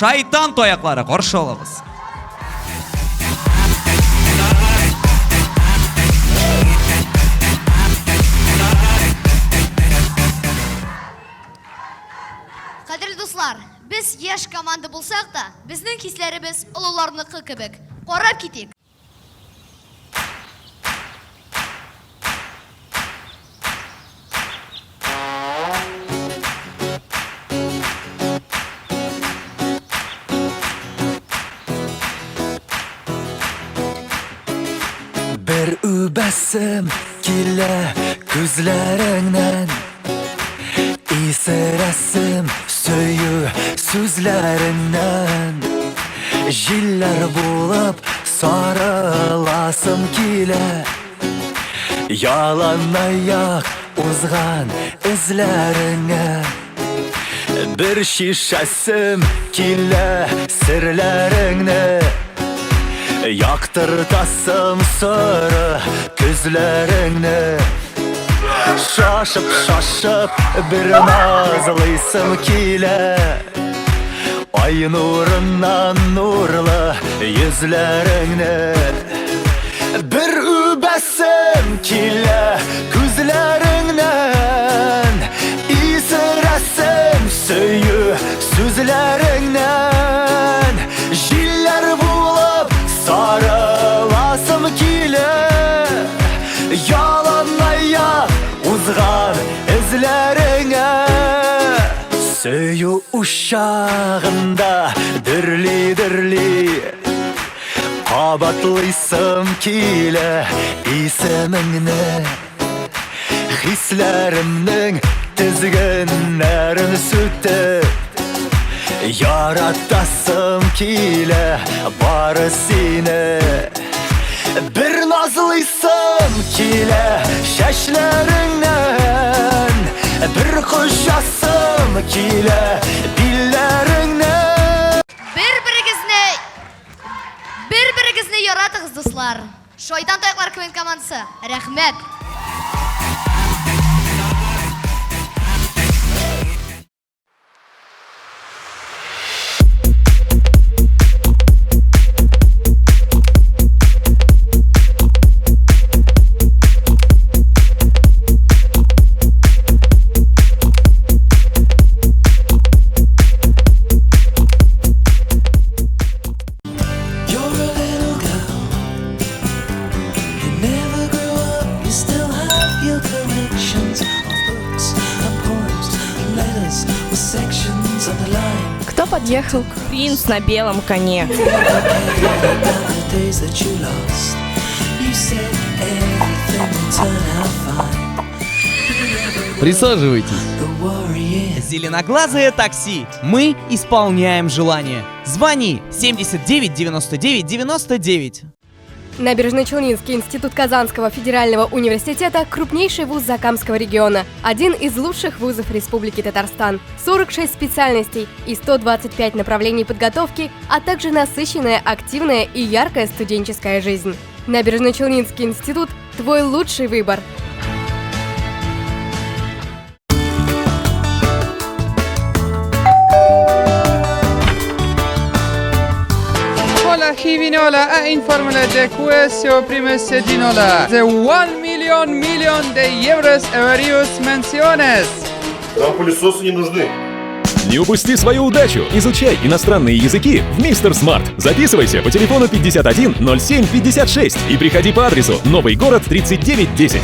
Шайтан таяклары каршы алабыз. Кадерле дуслар, без яшь команда булсак та, безнең хисләребез олыларныкы кебек. Карап китик. Бер үбәсем килә күзләреңнән, Исерәсем сөю сүзләреңнән. Җилләр булып сарыласым килә, Яланаяк узган эзләреңә. Бер шешәсем килә серләреңне, Яктыртасым соры күзләреңне. Шашып-шашып бер назлыйсым килә, Ай нурыннан нурлы йөзләреңне. Бер үбәсем килә күзләреңнән, Исерәсем сөю сүзләреңнән. Җилләр булып сарыласым килә, Яланаяк узган эзләреңә. Сөю учагында дөрли-дөрли, Кабатлыйсым килә исемеңне. Хисләремнең тезгеннәрен сүтеп, Яратасым килә бары сине. Бер назлыйсым килә чәчләреңнән, Бер кочасым килә билләреңнән. Бер-берегезне бер-берегезне яратыгыз, дуслар. Шайтан таяклар КВН командасы. Рәхмәт. Кто подъехал? Принц на белом коне. Присаживайтесь. Зеленоглазое такси. Мы исполняем желание. Звони 79 99 99. Набережно-Челнинский институт Казанского федерального университета – крупнейший вуз Закамского региона, один из лучших вузов Республики Татарстан. 46 специальностей и 125 направлений подготовки, а также насыщенная, активная и яркая студенческая жизнь. Набережно-Челнинский институт – твой лучший выбор. Hola Jivinola a informele de quesio primesedinola de 1 million million de euros everius menciones. Нам пылесосы не нужны. Не упусти свою удачу! Изучай иностранные языки в Мистер Смарт. Записывайся по телефону 51 07 56 и приходи по адресу Новый город 3910.